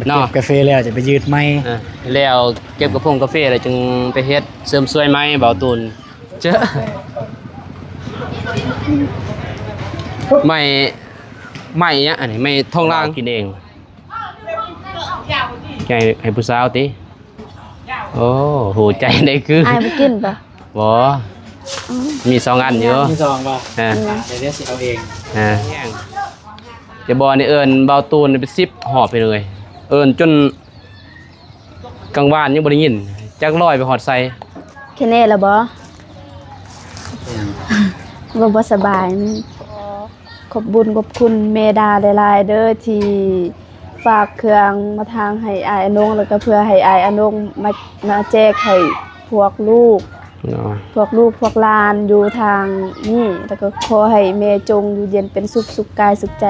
ເນາະ ເກັບກາເຟແລ້ວຈະໄປຢືດໄມ້ ອ່າ ແລ້ວເກັບກະພົງກາເຟແລ້ວຈຶ່ງໄປເຮັດເສີມສວຍໄມ້ເບົາຕູນ ເຈ້ ໄມ້ ໄມ້ຫຍັງອັນນີ້ ໄມ້ທອງລາງ ກິນເອງ ໃຫ້ ໃຫ້ຜູ້ສາວຕິ? ໂອ້ ຮູ້ໃຈໄດ້ຄື ອ້າຍບໍ່ກິນບໍ່? ບໍ່ ອືມ ມີສອງອັນຢູ່ ມີສອງບໍ່? ອ່າ ອືມ ດຽວຊິເອົາເອງ ອ່າ ຈະບໍ່ນີ້ເອີ້ນເບົາຕູນເປັນສິບຮອບພີ່ນ້ອງເອີຍ ເອີ້ນຈົນກາງວານຍັງບໍ່ໄດ້ຍິນ ຈັກລອຍໄປຮອດໃສ. ແຄ່ນີ້ລະບໍ່? ບໍ່ ບໍ່ສະບາຍ ຂອບບຸນຂອບຄຸນແມ່ດາຫຼາຍໆເດີ ທີ່ຝາກເຄື່ອງມາທາງໃຫ້ອ້າຍອານົງ ແລ້ວກໍເພື່ອໃຫ້ອ້າຍອານົງມາ ມາແຈກໃຫ້ພວກລູກ ເນາະ ພວກລູກພວກຫຼານຢູ່ທາງນີ້ ແລ້ວກໍຂໍໃຫ້ແມ່ຈົ່ງຢູ່ເຢັນເປັນສຸກ ສຸກກາຍສຸກໃຈ.